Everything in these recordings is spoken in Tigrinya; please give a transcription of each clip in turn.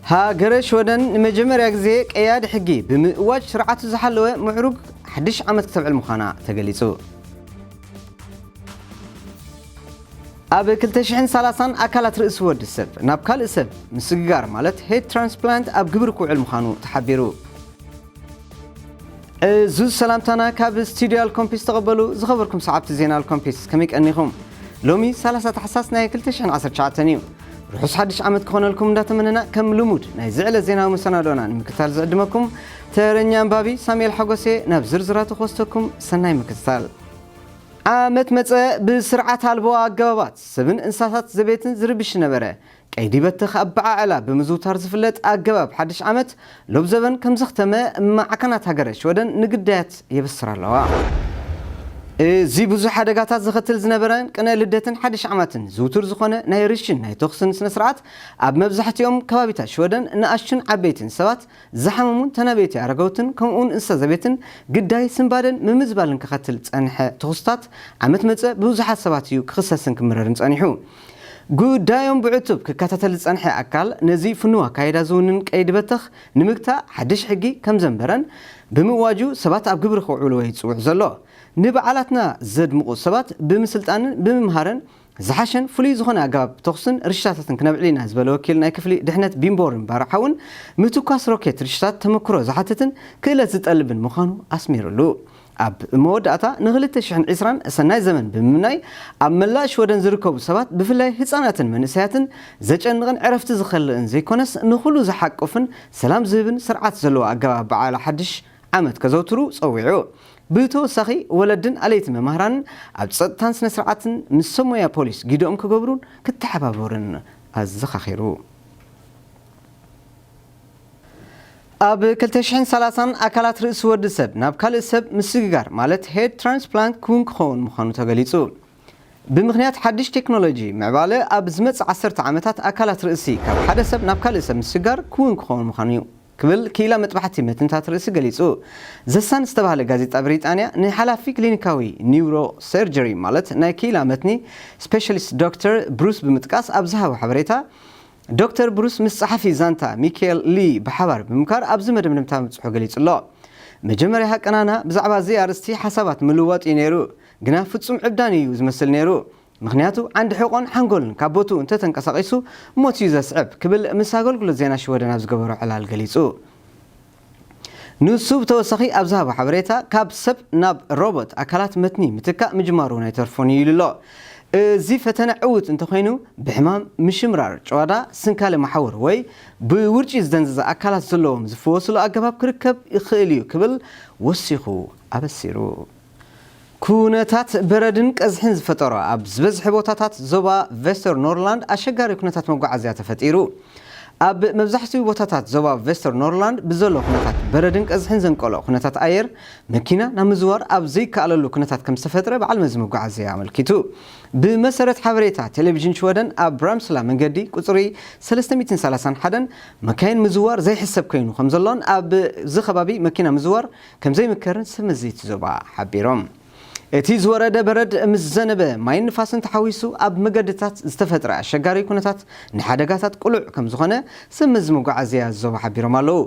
ሃገረ ሽወደን ንመጀመርያ ግዜ ቀያዲ ሕጊ ብምእዋጅ ስርዓቱ ዝሓለወ ምዕሩግ ሓድሽ ዓመት ክተብዕል ምዃና ተገሊጹ። ኣብ ክልተ ሽሕን ሰላሳን ኣካላት ርእሲ ወዲ ሰብ ናብ ካልእ ሰብ ምስግጋር ማለት ሄድ ትራንስፕላንት ኣብ ግብሪ ክውዕል ምዃኑ ተሓቢሩ። እዙ ሰላምታና ካብ ስቱዲዮ ኣልኮምፒስ ተቐበሉ። ዝኸበርኩም ሰዓብቲ ዜና ኣልኮምፒስ ከመይ ቀኒኹም? ሎሚ ሰላሳ ታሕሳስ ናይ ክልተ ሽሕን ዓሰርተ ትሽዓተን እዩ። ርሑስ ሓድሽ ዓመት ክኾነልኩም እንዳተመነና ከም ልሙድ ናይ ዝዕለ ዜናዊ መሰናዶና ንምክታል ዝዕድመኩም ተረኛ ኣንባቢ ሳሙኤል ሓጎሴ። ናብ ዝርዝራቱ ክወስደኩም ሰናይ ምክትታል። ዓመት መጸ ብስርዓት ኣልቦ ኣገባባት ሰብን እንስሳታት ዘቤትን ዝርብሽ ነበረ። ቀይዲ በተኽ ኣበዓዕላ ብምዝውታር ዝፍለጥ ኣገባብ ሓድሽ ዓመት ሎብ ዘበን ከም ዘኽተመ ማዕከናት ሃገረ ሽወደን ንግዳያት የበስራ ኣለዋ። እዚ ብዙሕ ሓደጋታት ዘኸትል ዝነበረ ቅነ ልደትን ሓድሽ ዓመትን ዝውቱር ዝኾነ ናይ ርሽን ናይ ተኹስን ስነ ስርዓት ኣብ መብዛሕትኦም ከባቢታት ሽወደን ንኣሽቱን ዓበይትን ሰባት ዝሓመሙን ተናበይቲ ኣረገውትን ከምኡውን እንስሳ ዘቤትን ግዳይ ስንባደን ምምዝባልን ከኸትል ጸንሐ ተኹስታት ዓመት መጸ ብብዙሓት ሰባት እዩ ክኽሰስን ክምረርን ጸኒሑ። ጉዳዮም ብዕቱብ ክከታተል ዝጸንሐ ኣካል ነዚ ፍኑው ኣካይዳ ዝውንን ቀይዲ በተኽ ንምግታእ ሓድሽ ሕጊ ከም ዘንበረን ብምእዋጁ ሰባት ኣብ ግብሪ ክውዕልዎ ይጽውዕ ዘሎ። ንበዓላትና ዘድምቑ ሰባት ብምስልጣንን ብምምሃርን ዝሓሸን ፍሉይ ዝኾነ ኣገባብ ተኹስን ርሽታታትን ክነብዕል ኢና ዝበለ ወኪል ናይ ክፍሊ ድሕነት ቢምቦርን ባራሓውን ምትኳስ ሮኬት ርሽታት ተመክሮ ዝሓትትን ክእለት ዝጠልብን ምዃኑ ኣስሚሩሉ። ኣብ መወዳእታ ንክልተ ሽሕን ዕስራን ሰናይ ዘመን ብምምናይ ኣብ መላእ ሽወደን ዝርከቡ ሰባት ብፍላይ ህጻናትን መንእሰያትን ዘጨንቕን ዕረፍቲ ዝኸልእን ዘይኮነስ ንኹሉ ዝሓቁፍን ሰላም ዝህብን ስርዓት ዘለዎ ኣገባብ በዓል ሓድሽ ዓመት ከዘውትሩ ጸዊዑ። ብተወሳኺ ወለድን ኣለይቲ መማህራንን ኣብ ጸጥታን ስነ ስርዓትን ምስ ሰብ ሞያ ፖሊስ ጊደኦም ክገብሩን ክተሓባበሩን ኣዘኻኺሩ። ኣብ ክልተ ሽሕን ሰላሳን ኣካላት ርእሲ ወዲ ሰብ ናብ ካልእ ሰብ ምስግጋር ማለት ሄድ ትራንስፕላንት ክውን ክኸውን ምዃኑ ተገሊጹ። ብምኽንያት ሓድሽ ቴክኖሎጂ ምዕባለ ኣብ ዝመጽእ ዓሰርተ ዓመታት ኣካላት ርእሲ ካብ ሓደ ሰብ ናብ ካልእ ሰብ ምስግጋር ክውን ክኸውን ምዃኑ እዩ ክብል ክኢላ መጥባሕቲ መትንታት ርእሲ ገሊጹ። ዘሳን ዝተባህለ ጋዜጣ ብሪጣንያ ንሓላፊ ክሊኒካዊ ኒውሮ ሰርጀሪ ማለት ናይ ክኢላ መትኒ ስፔሻሊስት ዶክተር ብሩስ ብምጥቃስ ኣብ ዝሃቦ ሓበሬታ ዶክተር ብሩስ ምስ ጸሓፊ ዛንታ ሚካኤል ሊ ብሓባር ብምምካር ኣብዚ መደምደምታ ምብጽሑ ገሊጹ ኣሎ። መጀመርያ ሃቀናና ብዛዕባ እዚ ኣርእስቲ ሓሳባት ምልውዋጥ እዩ ነይሩ፣ ግና ፍጹም ዕብዳን እዩ ዝመስል ነይሩ። ምኽንያቱ ዓንዲ ሕቖን ሓንጎልን ካብ ቦትኡ እንተተንቀሳቒሱ ሞት እዩ ዘስዕብ ክብል ምስ ኣገልግሎት ዜና ሽወደን ኣብ ዝገበሮ ዕላል ገሊጹ። ንሱ ብተወሳኺ ኣብ ዝሃቦ ሓበሬታ ካብ ሰብ ናብ ሮቦት ኣካላት መትኒ ምትካእ ምጅማሩ እውን ኣይተርፎን እዩ ኢሉ ኣሎ። እዚ ፈተነ ዕዉት እንተኾይኑ ብሕማም ምሽምራር ጨዋዳ ስንካለ መሓውር ወይ ብውርጪ ዝደንዘዘ ኣካላት ዘለዎም ዝፍወስሉ ኣገባብ ክርከብ ይኽእል እዩ ክብል ወሲኹ ኣበሲሩ። ኩነታት በረድን ቀዝሕን ዝፈጠሮ ኣብ ዝበዝሐ ቦታታት ዞባ ቬስተር ኖርላንድ ኣሸጋሪ ኩነታት መጓዓዝያ ተፈጢሩ። ኣብ መብዛሕትኡ ቦታታት ዞባ ቬስተር ኖርላንድ ብዘሎ ኩነታት በረድን ቀዝሕን ዘንቀሎ ኩነታት ኣየር መኪና ናብ ምዝዋር ኣብ ዘይከኣለሉ ኩነታት ከም ዝተፈጥረ በዓል መዚ መጓዓዝያ ኣመልኪቱ። ብመሰረት ሓበሬታ ቴሌቪዥን ሽወደን ኣብ ብራምስላ መንገዲ ቁፅሪ ሰለስተ ሚእትን ሰላሳን ሓደን መካይን ምዝዋር ዘይሕሰብ ኮይኑ ከም ዘሎን ኣብዚ ከባቢ መኪና ምዝዋር ከም ዘይምከርን ሰብ መዚ እቲ ዞባ ሓቢሮም። እቲ ዝወረደ በረድ ምስ ዘነበ ማይን ንፋስን ተሓዊሱ ኣብ መገድታት ዝተፈጥረ ኣሸጋሪ ኩነታት ንሓደጋታት ቅሉዕ ከም ዝኾነ ሰብ መዚ መጓዓዝያ ዞባ ሓቢሮም ኣለዉ።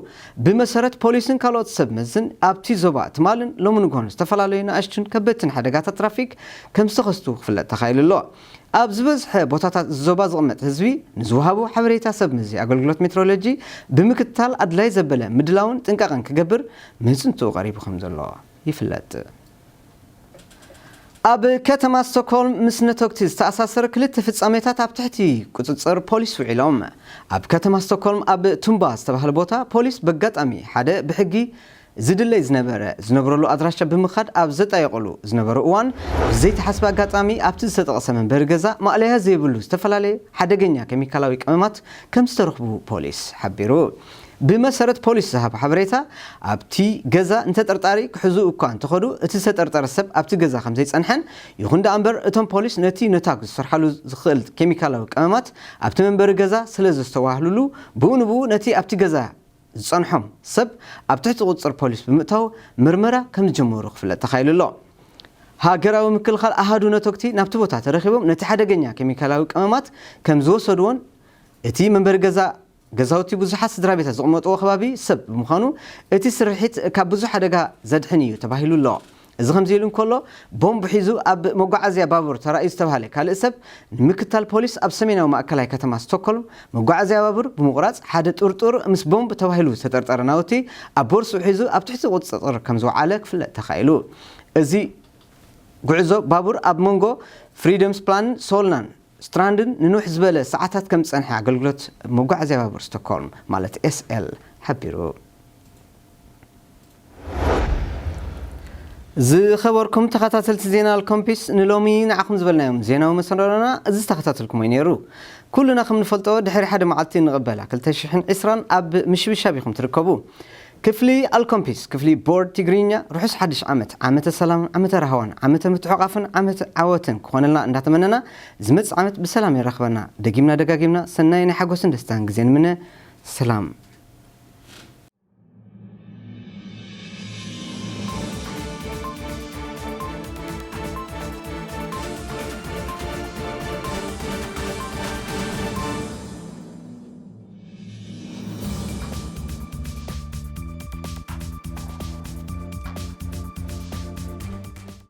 ብመሰረት ፖሊስን ካልኦት ሰብ መዝን ኣብቲ ዞባ ትማልን ሎሚ ንግሆን ዝተፈላለዩ ንኣሽቱን ከበድትን ሓደጋታት ትራፊክ ከም ዝተኸስቱ ክፍለጥ ተኻኢሉ ኣሎ። ኣብ ዝበዝሐ ቦታታት እዚ ዞባ ዝቕመጥ ህዝቢ ንዝወሃቦ ሓበሬታ ሰብ መዚ ኣገልግሎት ሜትሮሎጂ ብምክትታል ኣድላይ ዘበለ ምድላውን ጥንቃቐን ክገብር ምጽንትኡ ቀሪቡ ከም ዘሎ ይፍለጥ። ኣብ ከተማ ስቶክሆልም ምስ ነቶግቲ ዝተኣሳሰረ ክልተ ፍጻሜታት ኣብ ትሕቲ ቁጽጽር ፖሊስ ውዒሎም። ኣብ ከተማ ስቶክሆልም ኣብ ቱምባ ዝተባህለ ቦታ ፖሊስ በጋጣሚ ሓደ ብሕጊ ዝድለይ ዝነበረ ዝነብረሉ ኣድራሻ ብምኻድ ኣብ ዘጣየቐሉ ዝነበረ እዋን ብዘይተሓስበ ኣጋጣሚ ኣብቲ ዝተጠቕሰ መንበሪ ገዛ ማእለያ ዘይብሉ ዝተፈላለየ ሓደገኛ ኬሚካላዊ ቀመማት ከም ዝተረኽቡ ፖሊስ ሓቢሩ። ብመሰረት ፖሊስ ዝሃቦ ሓበሬታ ኣብቲ ገዛ ንተጠርጣሪ ክሕዙ እኳ እንተኸዱ እቲ ዝተጠርጠረ ሰብ ኣብቲ ገዛ ከም ዘይጸንሐን ይኹን ደኣ እምበር እቶም ፖሊስ ነቲ ነታጉ ዝሰርሓሉ ዝኽእል ኬሚካላዊ ቀመማት ኣብቲ መንበሪ ገዛ ስለ ዘስተዋህልሉ ብኡ ንብኡ ነቲ ኣብቲ ገዛ ዝጸንሖም ሰብ ኣብ ትሕቲ ቁጽጽር ፖሊስ ብምእታው ምርመራ ከም ዝጀመሩ ክፍለጥ ተኻኢሉ ኣሎ። ሃገራዊ ምክልኻል ኣሃዱ ነቶግቲ ናብቲ ቦታ ተረኺቦም ነቲ ሓደገኛ ኬሚካላዊ ቀመማት ከም ዝወሰድዎን እቲ መንበሪ ገዛ ገዛውቲ ብዙሓት ስድራ ቤታት ዝቕመጥዎ ከባቢ ሰብ ብምዃኑ እቲ ስርሒት ካብ ብዙሕ ሓደጋ ዘድሕን እዩ ተባሂሉ ኣሎ። እዚ ከምዚ ኢሉ እንከሎ፣ ቦምብ ሒዙ ኣብ መጓዓዝያ ባቡር ተራእዩ ዝተባህለ ካልእ ሰብ ንምክታል ፖሊስ ኣብ ሰሜናዊ ማእከላይ ከተማ ስቶክሆልም መጓዓዝያ ባቡር ብምቑራጽ ሓደ ጥርጡር ምስ ቦምብ ተባሂሉ ዝተጠርጠረ ናውቲ ኣብ ቦርስኡ ሒዙ ኣብ ትሕቲ ቁጽጽር ከም ዝወዓለ ክፍለጥ ተኻኢሉ። እዚ ጉዕዞ ባቡር ኣብ መንጎ ፍሪደምስፕላንን ሶልናን ስትራንድን ንንውሕ ዝበለ ሰዓታት ከም ዝጸንሐ ኣገልግሎት መጓዓዝያ ባቡር ስቶክሆልም ማለት ኤስኤል ሓቢሩ። ዝኸበርኩም ተኸታተልቲ ዜና ኣልኮምፒስ፣ ንሎሚ ንዓኹም ዝበልናዮም ዜናዊ መሰናዶና እዚ ዝተኸታተልኩሞ እዩ ነይሩ። ኩልና ከም ንፈልጦ ድሕሪ ሓደ መዓልቲ ንቕበላ ክልተ ሽሕን ዕስራን ኣብ ምሽብሻብ ኢኹም ትርከቡ። ክፍሊ ኣልኮምፒስ፣ ክፍሊ ቦርድ ትግርኛ፣ ርሑስ ሓድሽ ዓመት፣ ዓመተ ሰላም፣ ዓመተ ራህዋን፣ ዓመተ ምትሕቋፍን ዓመተ ዓወትን ክኾነልና እንዳተመነና፣ ዝመጽእ ዓመት ብሰላም የራኽበና። ደጊምና ደጋጊምና ሰናይ ናይ ሓጎስን ደስታን ግዜ ንምነ። ሰላም።